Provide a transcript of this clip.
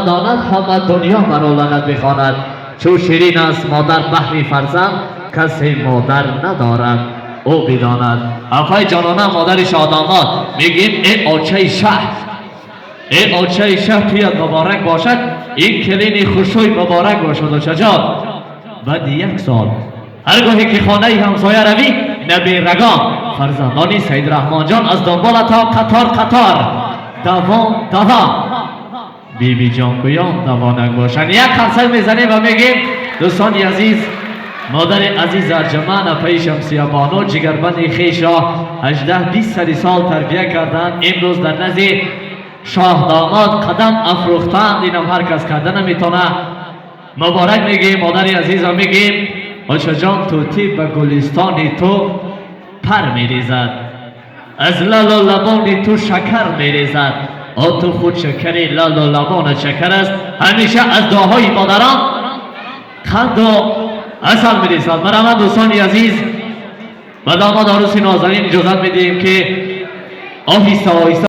надонад, ҳама дунё маро лаънат бихонад. Чу ширин аст модар баҳри фарзанд, касе модар надорад, ӯ бидонад. Апаи ҷонона, модари шоҳдомод, мегӯем: э очаи шаҳр, э очаи шаҳр, туят муборак бошад, ин келини хушрӯй муборак бошад. Очаҷон, баъди як сол ҳар гоҳе ки хонаи ҳамсоя равӣ, наберагон, фарзандони Саид Раҳмонҷон аз дунболатон қатор қатор, давон давон, бибиҷонгӯён давонак бошанд. Як қарсак мезанем ва мегӯем: дӯстони азиз, модари азиз арҷуман, апаи Шамсиябону, ҷигарбанди хешро 18-20 сари сол тарбия карданд, имрӯз дар назди шоҳдомод қадам афрӯхтанд. Инам ҳар кас карда наметавонад. Муборак мегӯем модари азизро, мегӯем: очаҷон, тӯтӣ ба гулистони ту пар мерезад, аз лалу лабони ту шакар мерезад. О, ту худ шакари, лалу лабонат шакар аст. Ҳамеша аз дуоҳои модарон қанду асал мерезад. Марҳамат, дӯстони азиз, ба домод, арӯси нозанин иҷозат медиҳем, ки оҳиста оҳиста.